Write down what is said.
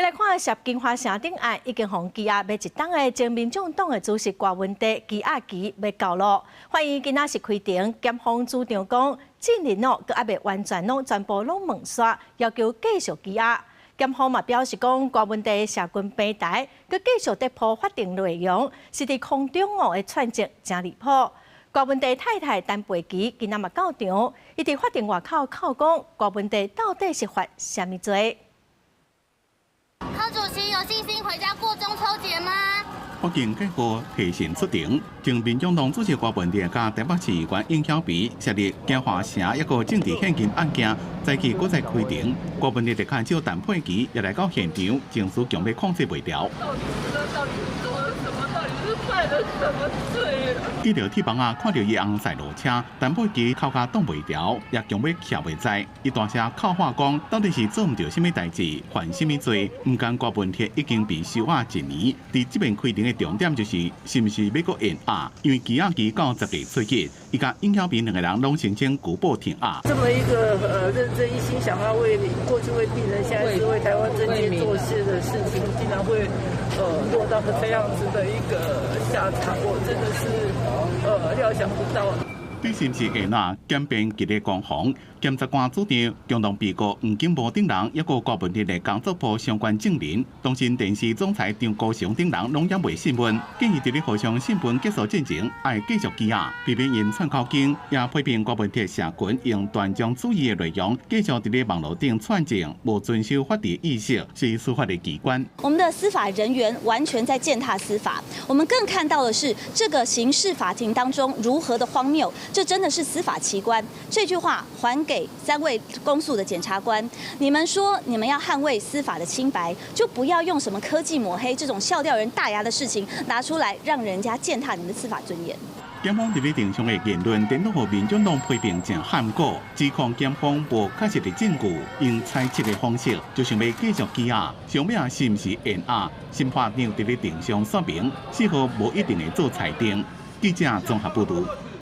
來看涉京華城頂案已經予羈押欲一冬的前民眾黨的主席郭文帝羈押期欲到囉。法院今仔是開庭，檢方主張講，證人哦，閣猶未完全攏全部攏問煞，要求繼續羈押。檢方嘛表示講，郭文帝社群平台閣繼續咧鋪法庭內容，是佇空中哦的串證誠離譜。郭文帝太太陳佩琪今仔嘛到場，伊佇法庭外口哭講，郭文帝到底是犯啥物罪？柯主席有信心回家過中秋節嗎？法警計劃提審出庭，前民眾黨主席郭文帝佮台北市議員尹曉萍涉入京華城一個政治獻金案件，早起閣再開庭。郭文帝的牽手陳佩琪也來到現場，情緒強欲控制袂牢。到底到底做了什麼？到底是犯了什麼罪？記著鐵網仔，看著伊翁載落車，陳佩琪哭甲擋袂牢，也強欲徛袂在。伊大聲哭喊講，到底是做毋著啥物代誌，犯啥物罪？毋甘郭文鐵已經被收押一年，佇這邊開庭的重點就是，是毋是欲閣延押？因為羈押期到10月初一，伊佮尹曉萍兩個人攏申請具保停押。這麼一個認真一心想要為過去為病人，現在是為台灣政界做事的事情，竟然會落到這樣子的一個下場，我真的是料想不到。對是毋是延押，檢辯極力攻防，檢察官主張共同被告黃金模等人，抑閣郭文鐵的工作簿相關證人，東森電視總裁張高雄等人攏猶未訊問，建議佇咧互相訊問結束進前，愛繼續羈押，避免𪜶串口供，也批評郭文鐵社群用斷章取義的內容，繼續佇咧網路頂串證，無遵守法治意識，是司法的機關。我們的司法人員完全在踐踏司法，我們更看到的是這個刑事法庭當中如何的荒謬。這真的是司法奇觀。這句話還給三位公訴的檢察官：你們說你們要捍衛司法的清白，就不要用什麼科技抹黑這種笑掉人大牙的事情拿出來，讓人家踐踏你們的司法尊嚴。檢方佇咧庭上的言論，顛倒予民眾黨批評誠譀古，指控檢方無確實的證據，用猜測的方式就想欲繼續羈押，上尾是毋是延押？審判長佇咧庭上說明，絲毫無一定會做裁定。記者綜合報導。